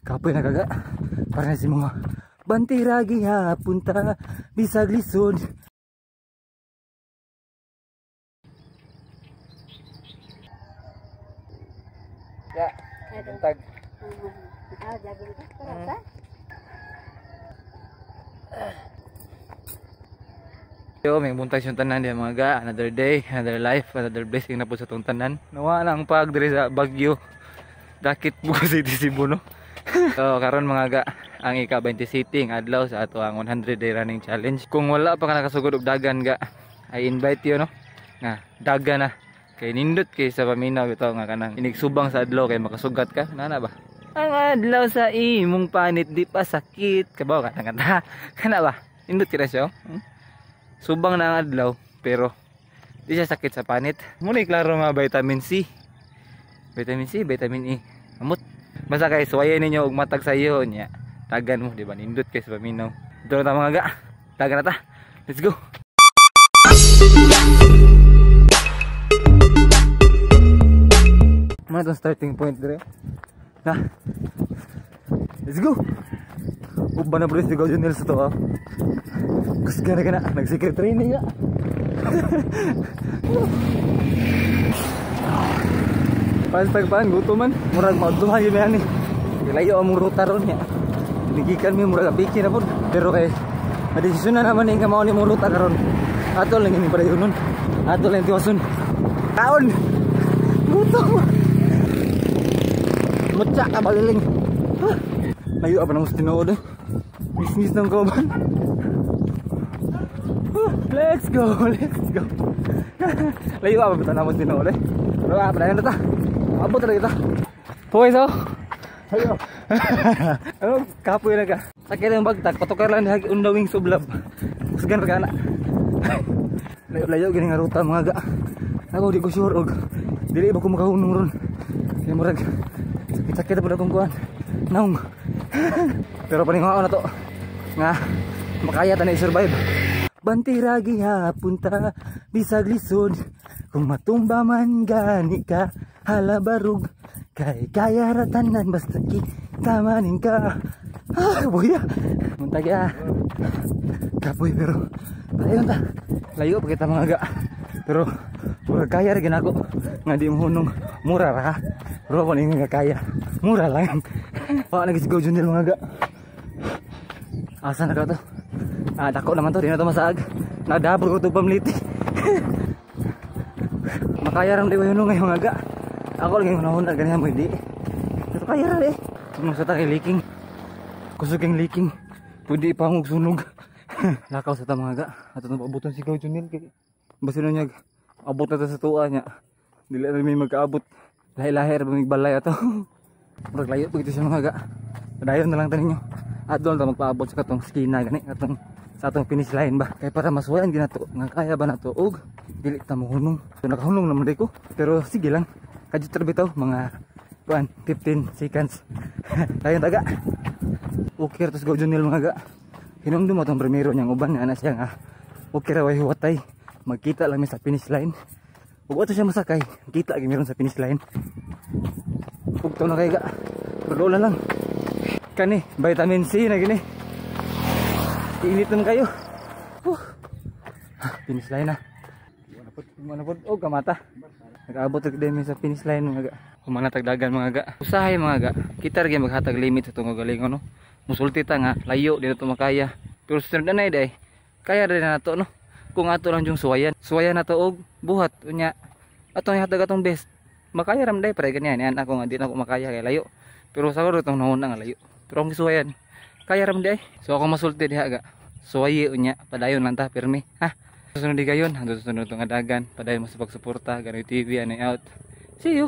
Kapoy na kaga. Para na si mga bantira gihapon ta bisag lisod. Ya, buntag. Yo, may buntag siyang tanan diya mga ga. Another day, another life, another blessing na po sa itong tanan. Nawa na ang pag diri sa Baguio. Dakit po City Cebu, no? So, karon mga ga, ang ika-20 city ang adlaw sa ato ang 100 day running challenge. Kung wala pa ka nakasugod og dagan ga, I invite you, no? Nga, dagan na. Kay nindot kay sa paminaw bitaw nga kanang inigsubang sa adlaw kay makasugat ka. Nana ba? Ang adlaw sa imong panit di pa sakit. Kabaw ka na kana ba? Nindot kira siya. Hmm? Subang na ang adlaw pero di siya sakit sa panit. Muna klaro nga vitamin C. Vitamin C, vitamin E. Amot. Basta kay suwayan ninyo og matag sa iyo nya. Tagan mo di ba nindot kay sa paminaw. Dito na ta mga ga. Tagan na ta. Let's go. Muna itong starting point dire. Na. Let's go. Uban na bro si Gaudio Nils to. Kusga na ka na. Nag-secret training nga. Pas tagpaan, gusto man. Murag maudtuhan yun yan eh. Layo ang ruta ron niya. Nigikan mi murag apiki na po. Pero kay madesisyon na naman yung kamao ni mong ruta karon. Ato lang yung pareho nun. Ato lang yung tiwason. Kaon! Gutom! Mutya ka baliling. Layo pa nang tinuod eh. Business ng kauban. Let's go, let's go. Layo pa ba namo tinuod eh. Pero padayon na ta. Abot na kita. Puway so. Ayo. Ano kapoy na ka. Sakit ang bagtak, patukar lang dihagi undawing sublab. Kusgan ra kana. Layo gini nga ruta mga ga. Ako di ko sure og dili ba ko makahunong ron. Kay murag sakit-sakit pud akong kuan. Naong. Pero paningaon na to nga makaya ta na i-survive. Bantira gihapon ta bisag lisod. Kung matumba man gani ka halabarug kay kaya ra tanan basta kita maning ka. Ah, buya. Muntag ya. Kapoy pero padayon ta. Layo pa kita mga ga. Pero murag kaya ra ginako nga di mohunong. Mura ra. Pero ako nga kaya. Mura lang. Wa na gis go Junil mga ga. Asa na ka to? Ah, dako naman to, di na to masaag. Nadabol ko to pamliti. Makaya ra di ko yun ngayon mga ga. Ako lang yung nahuna ganyan mo hindi. Pero kaya ra eh. Tungong sa ta kay leaking. Kusog kang leaking. Pwede pa akong sunog. Lakaw sa ta mga ga. Ato nang paabuton si Gaudio Junil kay basta na niya abot na ta sa tuwa niya. Dili na may magkaabot. Lahi-lahi ra ba balay ato. Murag layo pag ito siya mga ga. Padayon na lang ta ninyo. At doon ta magpaabot sa katong skina gani katong sa atong finish line ba. Kay para masuwayan ginato nga kaya ba nato og dili ta mohunong. So nakahunong naman day ko. Pero sige lang. Kadjut ra bitaw mga kuan 15 seconds. Tayo taga. Okay ra to sa Gaudio Junil mga ga. Hinumdum atong primero niyang uban nga na siya nga okay ra way huwatay. Magkita lang mi sa finish line. Ug ato siya masakay, kita gyud meron sa finish line. Ugto na kay ga. Pero doon lang. Kani vitamin C na gini. Init naman kayo. Finish line na. Wala po. Oh, kamata. Nag-abot ra gid sa finish line mga ga. Humana tagdagan mga ga. Usahay mga ga. Kita ra gyud maghatag limit sa tungod galingon no. Musulti ta nga layo di na to makaya. Pero sunod na day. Kaya ra na nato no. Kung ato lang yung suwayan. Suwayan na to og buhat unya. Atong ihatag atong best. Makaya ra man day pare ganyan. Yan ako nga di na ako makaya kay layo. Pero sa karon tong nahuna nga layo. Pero ang gisuwayan kaya ra man day. So ako masulti diha ga. Suwaye unya padayon lang ta pirmi. Ha. Susunod di gayon, hangtod sunod nga dagan. Padayon mo sa pagsuporta, Ganoy TV, anay out. See you.